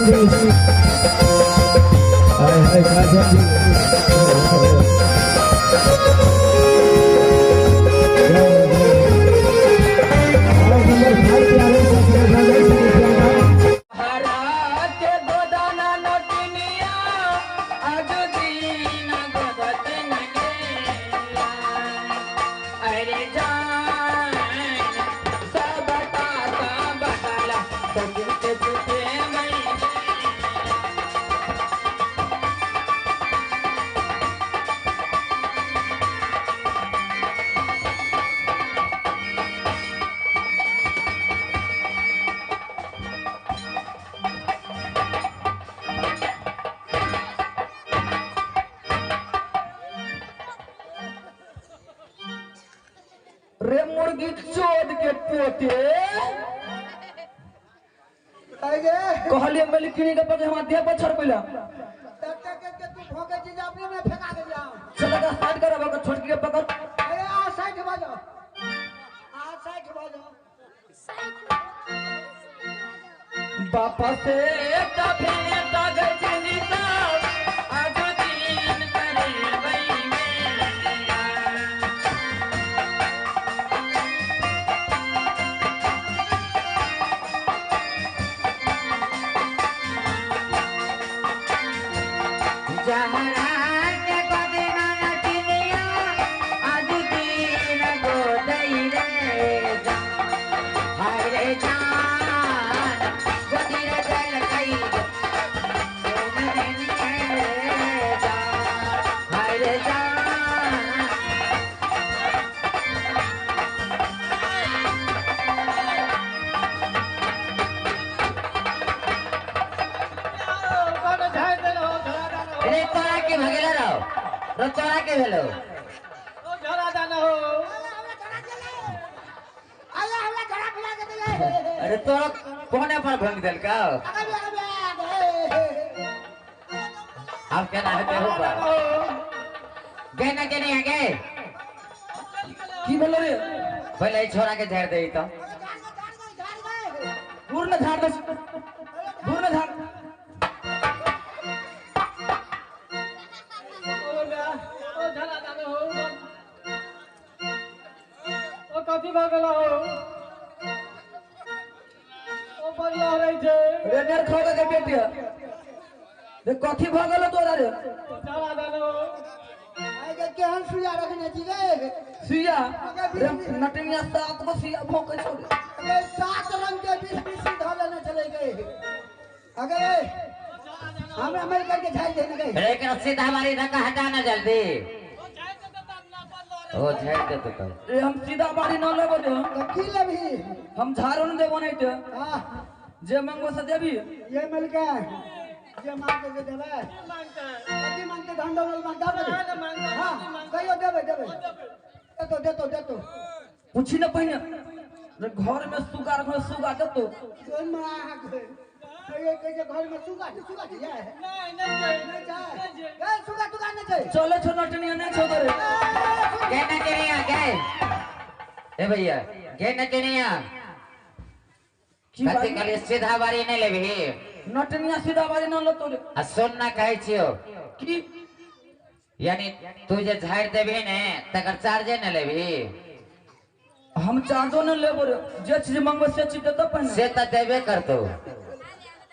20। हाय हाय काजल जी। और नंबर 5 पे आवे 17,000 रुपया का। हरा के गोदाना नटनिया आज दिन गोदत नगे। अरे जान सब टाका बदला तके चुके मैं। रे मुर्गी चोद के पोते कहलिए मलिकिनी के पते हमरा देह पर छड़ पइला। तू भोगे चीज अपने में फेंका दे जाओ। चल का साइड कर अब छोटकी के पकड़। अरे आ साइड बाजो, आ साइड बाजो। बापा से तबे तगजनी सा आज दिन करे बई में। जहरा के गोदना नटनिया आज दिन गोदई रे जा। हरे जान गोदी रे जल कई हरे जान। रे तोरा के भगेला रहो रे तोरा के भेलो। अरे तोरा कोने पर भंग देल का अब केना हेतै हो पर गे ना के नहीं गे की भेलो रे? पहले ई छोरा के झाड़ दे तो दूर न झाड़ दे, दूर न झाड़। कथी भऽ गेल हो? ओ बड़ लहरै छै। रे नेर खोगा के बेटी रे कथी भ गेलो तोरा रे? झरा दाना हो। केहन सुइया रखने छी गे? सुइया रे नटनिया सात गो सुइया भोंकै छौ रे। अगे 7 रंग के 20 20 धऽ लेने चले गए। अगे हमरा मर करके झाड़ देने गए। रे एकरा सीधा मारी धक्का हटा ना जल्दी। ओ झाड़ दे तो रे हम सीधा बारी न लेबो रे। तो की लेबही? हम झाड़ो न देबो नहीं ते। हां जे मंगो से देबी। ये मिलके जे मांगे के देबै। कथी मांगते? धन दौलत मांगता? हां कहियो देबै देबै। देतो देतो देतो। पूछी न पहिने रे घर में सुगा रखो सुगा देतो। कोन मां कहियो कहियो घर में सुगा छै, सुगा छै नहीं नहीं नहीं ए सुगा तुगा नहीं छै। चले छो नटनिया नहीं छो रे। गे ना के नहीं गे ए भैया गे ना के नहीं की कथी बारी? कहलिए सीधा बारी नहीं लेबही? नटनिया सीधा बारी न लेतो रे। आ सुन ना कहै छियो की? यानी तू जे झाड़ देबही ने तकर चार्जे न लेबही। हम चार्जो न लेबो रे, जे चीज मंगबो से चीज देतो पहिने। से त देबे करतो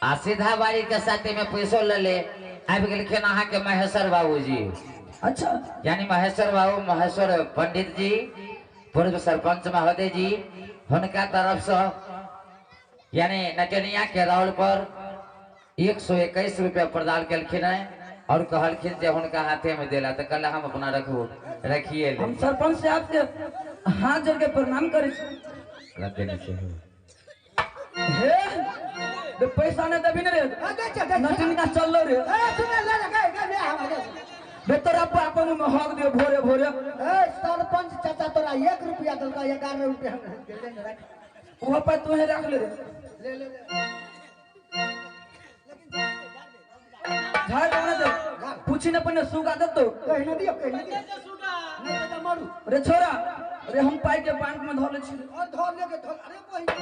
आ सीधा बारी के साथे में पैसो ले ले। आबि गेलखिन अहाँ के महेश्वर बाबूजी। अच्छा यानी महेश्वर बाबू महेश्वर पंडित जी पूर्व सरपंच महोदय जी हुनका तरफ से यानी नटनिया के राउल पर 121 रुपया प्रदान केलखिन है और कहलखिन जे हुनका हाथे में देला तो कहला हम अपना रखू रखिए ले। हम सरपंच साहब से हाथ जोड़ के प्रणाम करै छी। रख देने छै। हे रे पैसा नहीं देबी ने रे। दे छै, दे छै। नटनिया चललो रे। ए सुन ले ले गए गए हम गए। रे तोरा बाप में हक दियो भोरे भोरे। ए सरपंच चाचा तोरा 1 रुपया देलका 11 रुपया हम देले ने रख। वो पर तू ही रख ले रे। ले ले ले। झाड़ कौन दे? पूछी न पहिने सुगा देतो। कहि न दियो कहि न दियो। नहीं तो मारू। रे छोरा रे हम पाई के बैंक में धर ले छी। और धर ले के धर। अरे पहिने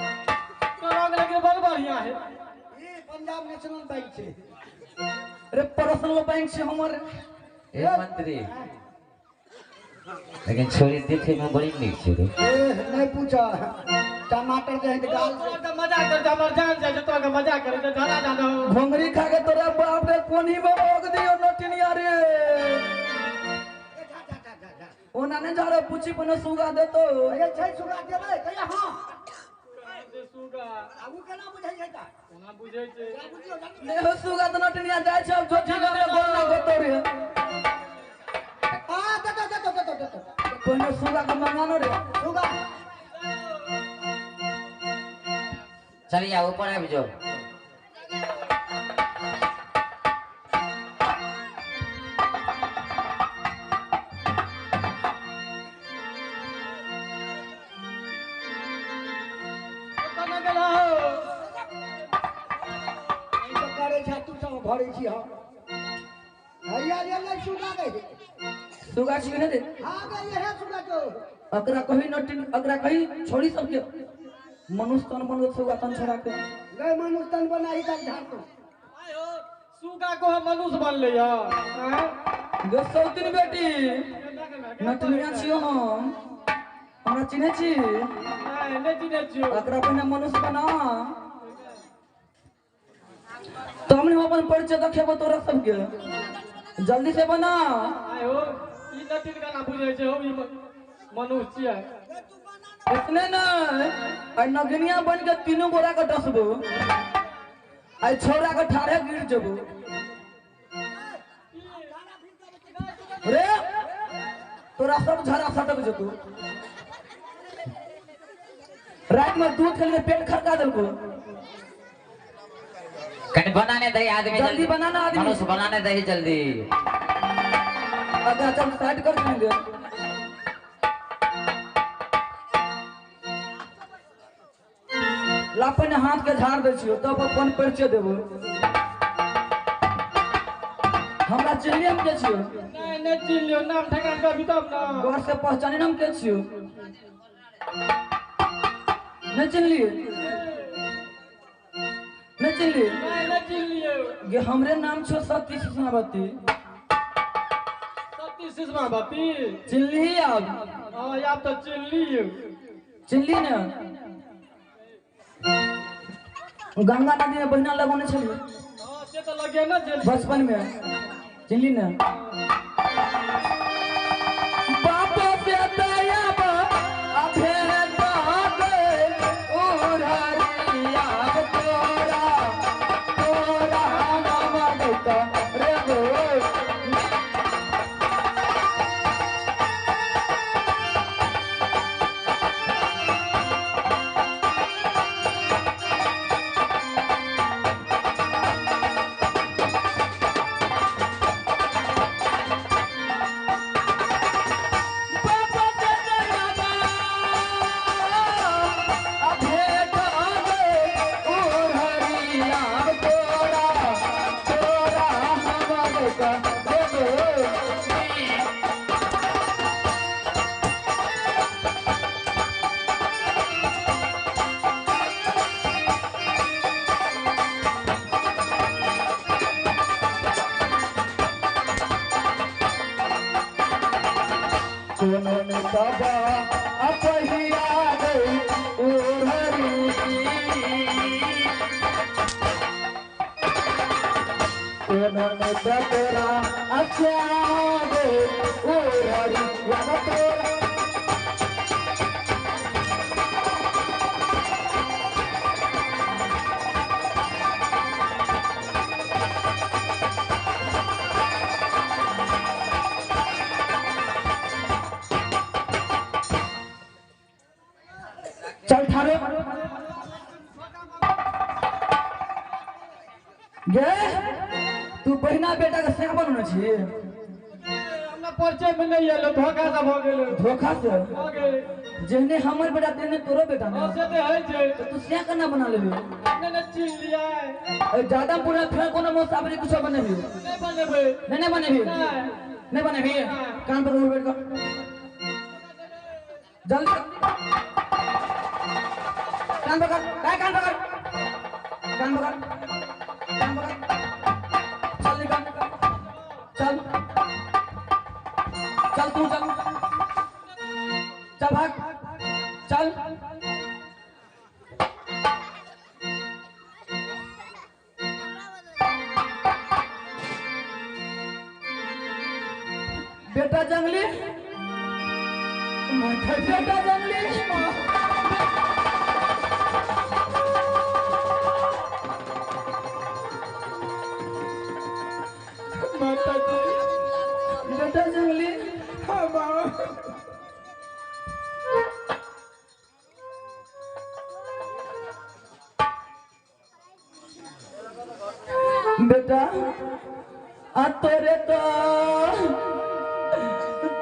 रंग लेकिन बड़ बढ़िया है। ई पंजाब नेशनल बैंक छै रे पर्सनल बैंक छै हमर। ए मंत्री लेकिन छोरी देखे में बड़ी नीक छै रे। ए नहीं पूछा टमाटर जे है गाल तोरा के मजा कर हमर जान जाय छै, तोरा के मजा करे छै झला जानो। घोंघरी खा के तोरा बाप रे कोनी में ओग दियो नटिनिया रे। ओना नहीं जा रहा पूछी पने सुगा देतो। ए छै सुगा देबै कहिया? हां सुगा आगू केना बुझै छै ता? ओना बुझै छै। नहीं हो सुगा त नटिनिया जाय छै अब जोठी गाम में गोल ना गोतो रे। हां देतो देतो देतो देतो पने सुगा के मंगानो रे सुगा। चलिए ऊपर आबि जाओ। केना गेलहो? ई सब करे छै तू सब भरै छी। हां हैया रे ले सुगा गई। सुगा छी ने रे? हां गई है सुगा जो। अकरा कही नटिन अकरा कही छोड़ी सबके मनुष्य तन बनल सुगा तन छोड़ा के। गए मनुष्य तन बनाही तक झाड़ तो। आय हो सुगा को हम मनुष्य बनले या। हैं गे सौतिन बेटी नटनिया छियो हम, हमरा चिन्है छी? नहीं नहीं चिन्है छियो। अकरा पहिने मनुष्य बना तब ने हम अपन परिचय देखेबो तोरा सबके। जल्दी से बना। आय हो ई नटिन केना बुझै छै हो ई मनुष्य छियै। इतने न आई नगनिया बन के तीनों गोरा के डसबो आई छोरा के ठाढ़े गिर जबो रे तोरा सब झरा सटक जतो। रात में दूध के लिए पेट खड़का देलको। कहीं बनाने दे आदमी जल्दी बनाना आदमी मनुष्य बनाने दे जल्दी। अगर चल साइड कर देंगे। लापन हाथ के झाड़ दे छियो तब अपन परिचय देबो। हमरा चिन्हलिए हम के छियो? नहीं नहीं चिन्हलियो नाम ठेकान कभी तब ना गौर से पहचाने हम के छियो? नहीं चिन्हलिए? नहीं चिन्हलिए? नहीं नहीं चिन्हलियो। गे हमरे नाम छो सती सुषमावती। सती सुषमावती चिन्हली अब? हां आब तो चिन्हलियो। चिन्हली ना? गंगा नदी में बहिना लगौने छलियै। हां से तो लगे ना छलियै बचपन में। चिन्हली ना? बाप से दया अभे उड़रिया तोरा तोरा नाम रे गो। चल ठाड़ो गे तू बहिना बेटा के सेवा बनने छी। हमरा परिचय में नहीं आलो धोखा से भ गेल। धोखा से भ गेल। जेहने हमर बेटा तेहने तोरो बेटा ने। से ते है छै तो तू से केना बना लेबी? नहीं नहीं चिन्ह लिया। ए ज्यादा पूरा फिर कोनो मुसाफिरी कुछ बनेबी? नहीं बनेबे। नहीं नहीं बनेबी। नहीं बनेबी। कान पर बैठ कर जल्दी कान पकड़। कान पकड़ कान पकड़। कान पकड़ चल निकल चल चल तू चल चल भाग चल बेटा जंगली बेटा जंगली माता जी बेटा जंगली हाँ माँ बेटा आ तोरे तो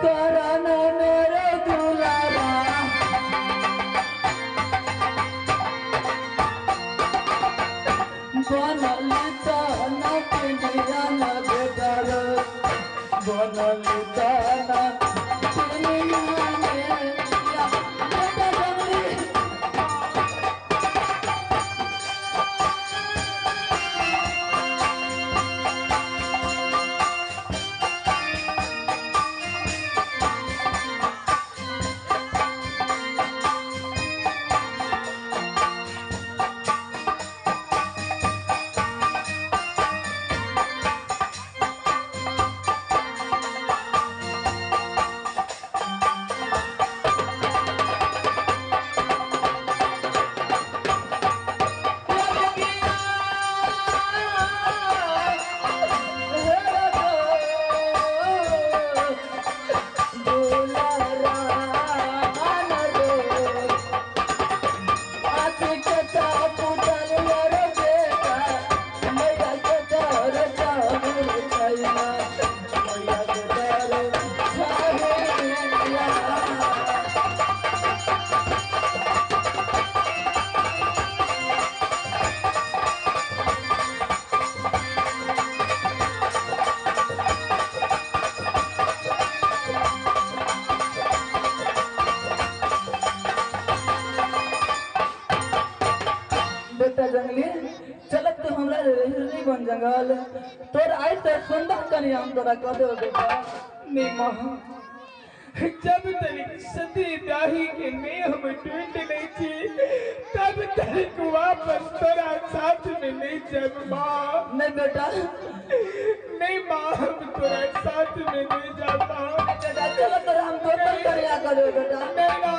कराना मेरे दुलारा बनल ताना पिनिया ना बेटा रे बनल ताना पिनिया ने बेटा जंगली बेटा जंगली चलत तो हमरा बन जंगल तोर आई तो सुंदर कनिया हम तोरा कह देबो बेटा। नहीं माँ जब तक सती ब्याही के नेह में टूट नहीं थी तब तक वापस तोरा साथ में नहीं जब माँ। नहीं बेटा नहीं माँ हम तोरा साथ में नहीं जाता। बेटा चलो तोरा हम दोसर कनिया कह देबो बेटा। नहीं ना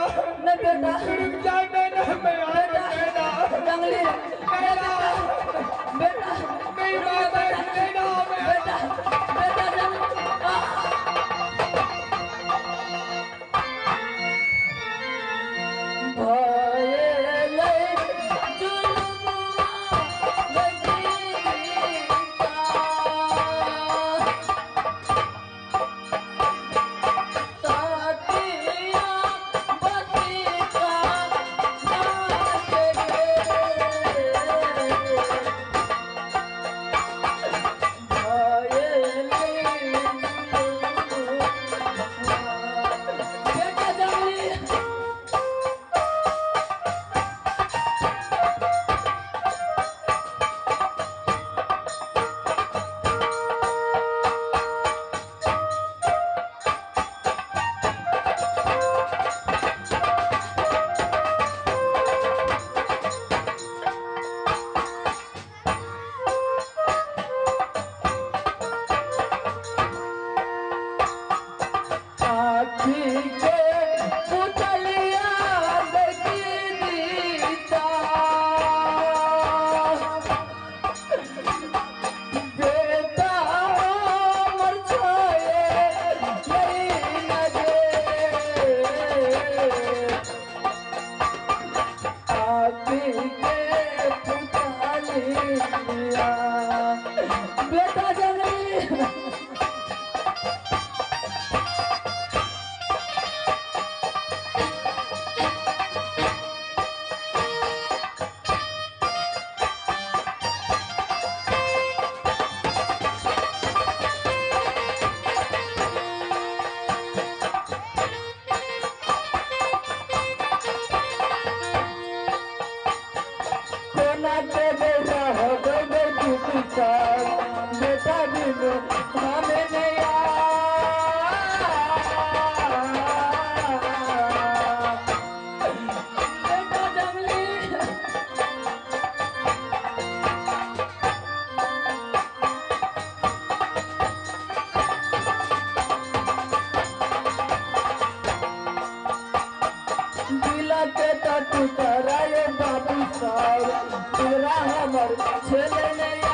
नहीं बेटा रुक जा ना मैं आ बेटा जंगली बेटा बेटा नहीं माँ नहीं ना बेटा बेटा जंगली उतराए बाबू सब दुलरा हमर छेले नहीं।